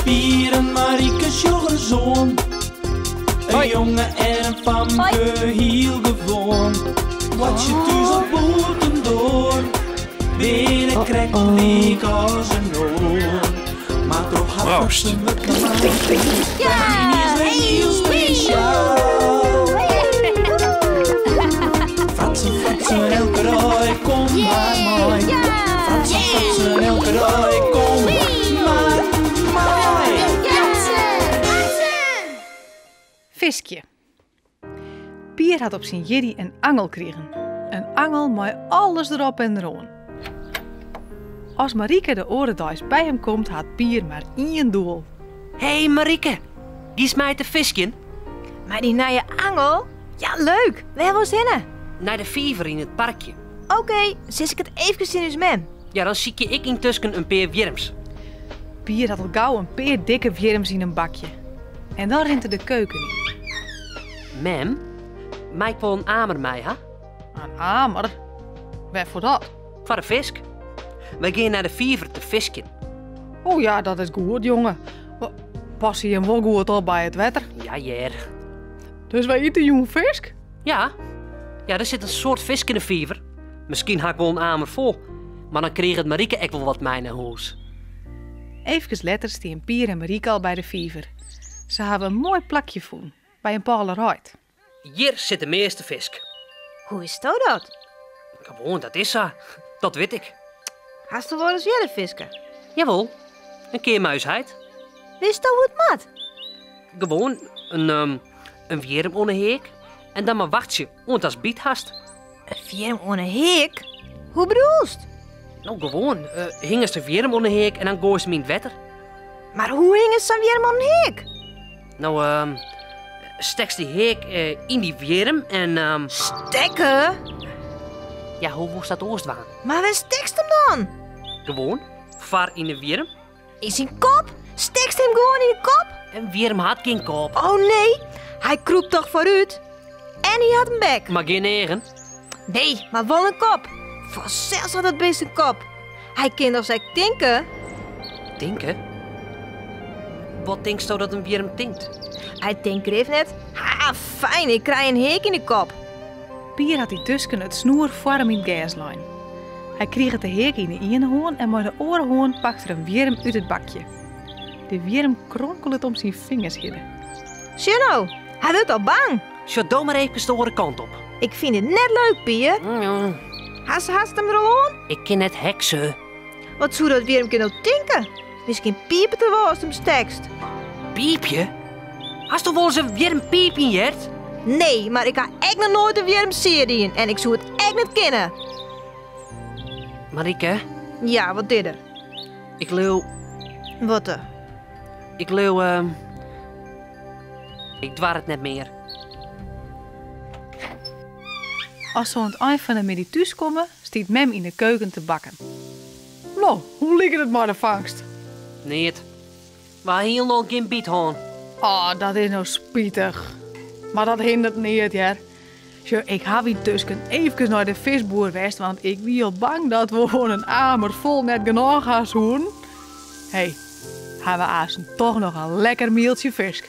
Pier en Marieke sjoch ris oan. In jonge en in famke, hiel gewoan. Boartsje thús of bûtendoar, binne krekt lyk as in oar. Mar troch har Proost. fratsen wurdt normaal. Yniens wer hiel spesjaal. Fratsen, fratsen, elke dei, kom mar mei. Fratsen, fratsen, elke dei, kom mar mei. Fiskje. Pier hat op syn jierdei in angel krigen. In angel mei alles derop en deroan. As Marieke de oare deis by him komt, hat Pier mar ien doel. Hé Marieke, giest mei te fiskjen? Mei dy nije angel? Ja, leuk! Wêr wolst hinne? Nei de fiver yn it parkje. Oké, sis ik it eefkes tsjin ús mem. Ja, dan sykje ik yntusken in pear wjirms. Pier hat al gau in pear dikke wjirms yn in bakje. En dan rint er de keuken yn. Mem, mei ik wol in amer mei ha? In amer? Wêrfoar dat? Foar de fisk. Wy gean nei de fiver te fiskjen. O ja, dat is goed, jonge. Passe jim wol goed op by it wetter. Ja, hear. Dus wy ite jûn fisk? Ja. Ja, der sit in soad fisk yn de fiver. Miskien ha ik wol in amer fol, mar dan kriget Marieke ek wol wat mei nei hûs. Eefkes letter stean Pier en Marieke al by de fiver. Se hawwe in moai plakje fûn, by in pôle reid. Hjir sit de measte fisk. Hoe witsto dat? Gewoan, dat is sa. Dat wit ik. Hasto wolris earder fiske? Jawol, in kear mei ús heit. Witsto hoe't it moat? Gewoan, in, in wjirm oan 'e heak en dan mar wachtsje oant ast byt hast. In wjirm oan 'e heak? Hoe bedoelst? No, gewoan. Hingest in wjirm oan 'e heak en dan goaist him yn it wetter. Mar hoe hingest sa'n wjirm oan in heak? No, stekst dy heak yn dy wjirm en. Stekke? Ja, hoe wolst dat oars dwaan? Mar wêr stekst him dan? Gewoan, foar yn 'e wjirm. Yn syn kop? Stekst him gewoan yn 'e kop? In wjirm hat gjin kop. Oh nee, hy krûpt toch foarút? En hy hat in bek. Mar gjin eagen. Nee, mar wol in kop. Fansels hat dat beest in kop. Hy kin dochs ek tinke? Tinke? Wat tinksto dat in wjirm tinkt? Hy tinkt grif net, ha fijn, ik krij in heak yn 'e kop. Pier hat yntusken it snoer foar him yn it gers lein. Hy kriget de heak yn 'e iene hân en mei de oare hân pakt er in wjirm út it bakje. De wjirm kronkelet om syn fingers hinne. Sjoch no, hy wurdt al bang. Sjoch do mar eefkes de oare kant op. Ik fyn it net leuk, Pier. Hast hast him der al oan? Ik kin net hekse. Wat soe dat wjirmke no tinke? Miskien piepet er wol ast him stekst. Piepje? Hasto wolris in wjirm piipjen heard? Nee, mar ik ha ek noch noait in wjirm sear dien en ik soe it ek net kinne. Marieke? Ja, wat is der? Ik leau. Wat der? Ik leau. Uh, ik doar it net mear. As se oan it ein fan de middei thúskomme, stiet mem yn de keuken te bakken. No, hoe liket it mei de fangst? Neat. We ha hielendal gjin byt hân. Oh, dat is no spitich. Mar dat hindert neat, hear. Sjoch, ik haw yntusken eefkes nei de fiskboer west, want ik wie al bang dat we oan in amer fol net genôch ha soenen. Hé, ha we aansten toch noch in lekker mieltsje fisk.